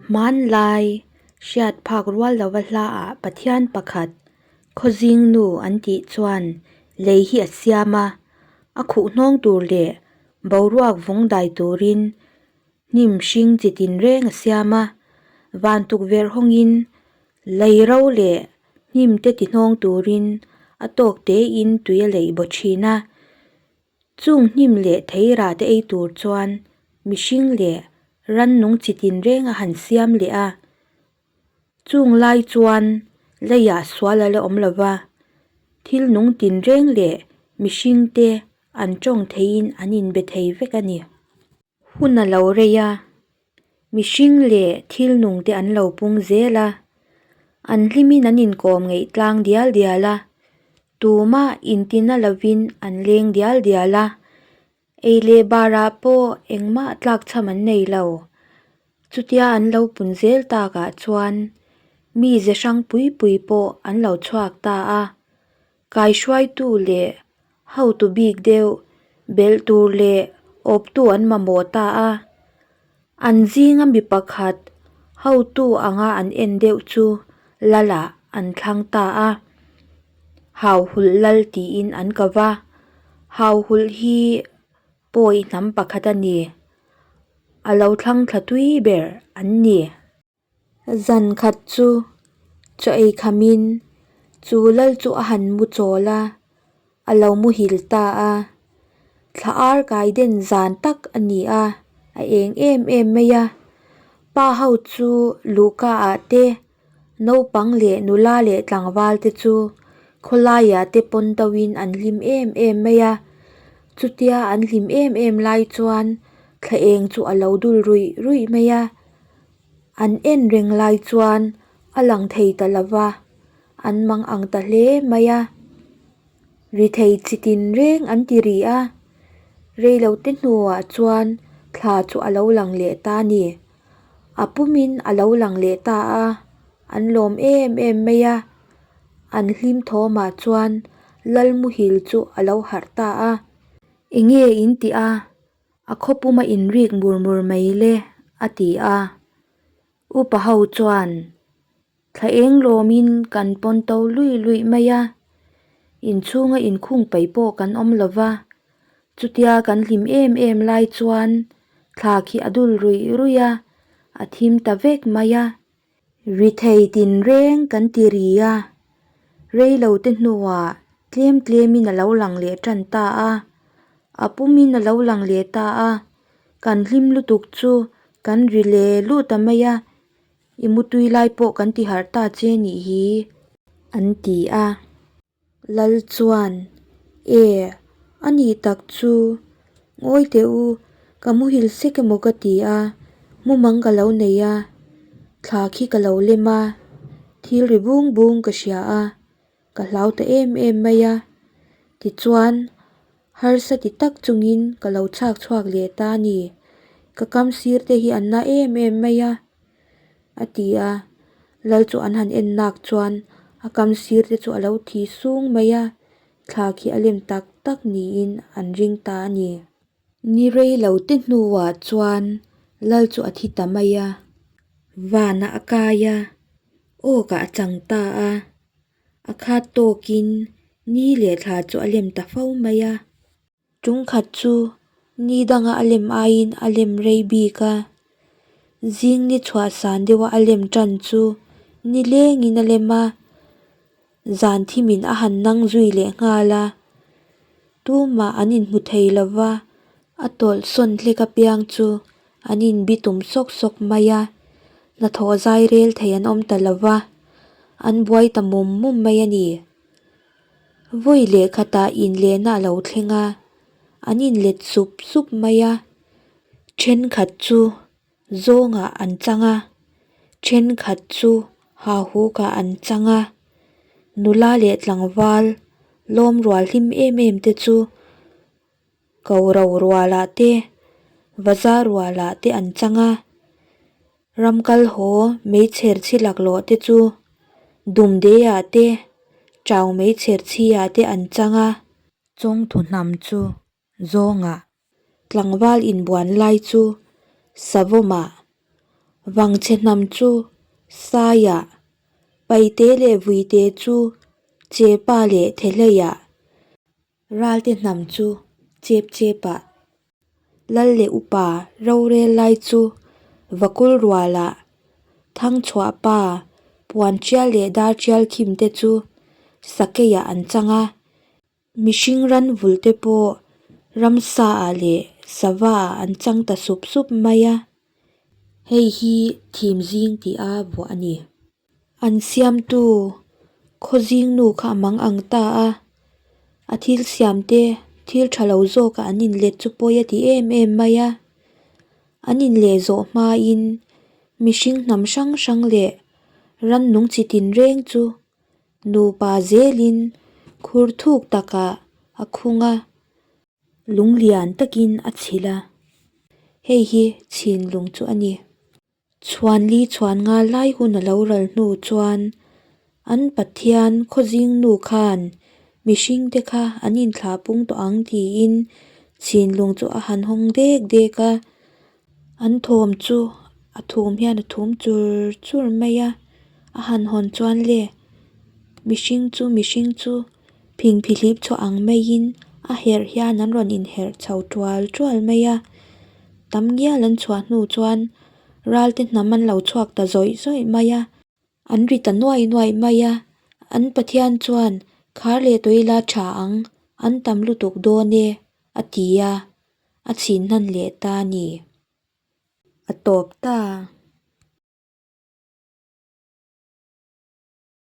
Hmanlai hriat phak rual lova hlaah Pathian pakhat Khawzing nu an tih chuan lei hi a siam a, a khuh hnawng tur leh boruak vawng dai turin hnim hring chi tinreng a siam a, van tukverh hawngin lei ro leh hnim te ti hnawng turin a tawk tein tui a leih baw thin a. Chung hnim leh theirah te ei tur chuan mihring leh rannung chi tinreng a han siam leh a. Chung lai chuan leiah sual a la awm lo va, thil nung tinreng leh mihring te an tawng theiin an inbe thei vek a ni. Hun a lo rei a, mihring leh thil nung te an lo pung zel a, an hlimin an inkawm ngeih tlang dial dial a, tumah intina lovin an leng dial dial a, ei leh barah pawh engmah tlakchham an nei lo. Chutia an lo pun zel takah chuan mi ze hrang pui pui pawh an lo chhuak ta a, Kaihruaitu leh hotu bik deuh belh tur leh awptu an mamawh ta a, an zinga mi pakhat hotu anga an en deuh chu Lalah an thlang ta a, Hauhulh Lal tiin an ko va, Hauhulh hi pawi hnam pakhat a ni, a lo thlang thla tui ber an ni. Zan khat chu chaw ei khamin chu lal chu a han mu chawl a, a lo muhil ta a. Thla ar kai den zan tak a ni a, a eng em em mai a. Pa ho chu luhka ah te, naupang leh nula leh tlangval te chu khawlaiah te pawn deuhin an hlim em em mai a. Chutia an hlim em em lai chuan thla eng chu a lo dul ruih ruih mai a. An en reng lai chuan a lang thei ta lo va, an mang ang ta hle mai a. Ri thei chi tin reng an ti ri a, reilote hnuah chuan thla chu a lo lang leh ta a ni. A pumin a lo lang leh ta a, an lawm em em mai a. An hlim thawmah chuan Lalmuhil chu a lo harh ta a. Enge in tih a? A khawpum a inrik mur mur mai le, a ti a. Upa ho chuan, Thla eng lawmin kan pawn to luih luih mai a, inchhunga inkhung paih pawh kan awm lo va, chutia kan hlim em em lai chuan thla khi a dul ruih ruih a, a thim ta vek mai a. Ri thei tinreng kan ti ri a, reilo te hnuah tlem tlemin a lo lang leh tan ta a, a pumin a lo lang leh ta a, kan hlim lutuk chu kan ri le lut ta mai a, i mutui lai pawh kan ti harh ta che nih hi an ti a. Lal chuan, E, a nih tak chu, ngawi teh u, ka muhil sek emaw ka ti a, mumang ka lo nei a, thla khi ka lo lem a, thil ri bung bung ka hria a, ka hlau ta em em mai a. Tichuan, harsa ti tak chungin ka lo chhak chhuak leh ta a ni, ka kam sir te hi an na em em mai a. A ti a, lal chu an han en nak chuan a kam sir te chu a lo thi sung mai a, thla khi a lem tak tak niin an ring ta a ni. Ni rei lo te hnuah chuan lal chu a thi ta mai a, vanah a kai a, awkah a chang ta a, a khat tawkin ni leh thla chu a lem ta fo mai a. Tungkhat chu ni danga a lem aiin a lem rei bik a, zing ni chhuah san deuha a lem tan chu ni lengin a lem a, zan thimin a han nang zui leh nghal a, tumah an inhmu thei lo va, a tawlh sawn hlek apiang chu an inbitum sawk sawk mai a, hnathawh zai rel thei an awm ta lo va, an buai ta mum mum mai a ni. Vawi leh khatah inlehna a lo thleng a, an inlet sup sup mai a, thenkhat chu zawngah an chang a, thenkhat chu hahukah an chang a, nula leh tlangval lawm rual hlim em em te chu ko ro rualah te bazar rualah te an chang a. Ram kal haw meichher chhi laklawh te chu Dumdeiah te Chau meichher chhiah te an chang a. Chawngthu hnam chu zawngah. Tlangval inbuan lai chu Savawmah. Vangchhe hnam chu Saiah, Paite leh Vuite chu Chepa leh Thehleiah, Ralte hnam chu Chep Chepah, Lal leh Upa rorel lai chu Vakul rualah, Thangchhuah pa Puan tial leh Dar tial khim te chu Sakeiah an chang a. Mihring ran vul te pawh ramsa ah leh sava ah an chang ta sup sup mai a, hei hi thim zing tih a vuah a ni. An siamtu khaw zing nu kha a mang ang ta a, a thil siam te thil tha lo zawk ah an inlet chu pawi a ti em em mai a, an inleh zawh hmain mihring hnam hrang hrang leh rannung chi tinreng chu Nupa zelin khur thuk takah a khung a, lung lian takin a chhilh a. Hei hi chhin lung chu a ni. Chhuanli chhuan nga lai hun a lo ral hnu chuan an Pathian khawzing nu khan mihring te kha an inthlah pung tawh ang tiin chhin lung chu a han hawng dek dek a. An thawm chu a thum hian a thum chur chur mai a, a han hawn chuan le mihring chu mihring chu phingphihlip chhuah ang maiin a herh hian an rawn inherh chho tual tual mai a, tam ngial an chhuah hnu chuan ral te hnam an lo chhuak ta zawih zawih mai a. An ri ta nuai nuai mai a, an Pathian chuan khar leh tawh ila tha ang, an tam lutuk dawn e, a ti a, a chhin hnan leh ta a ni. A tawp ta.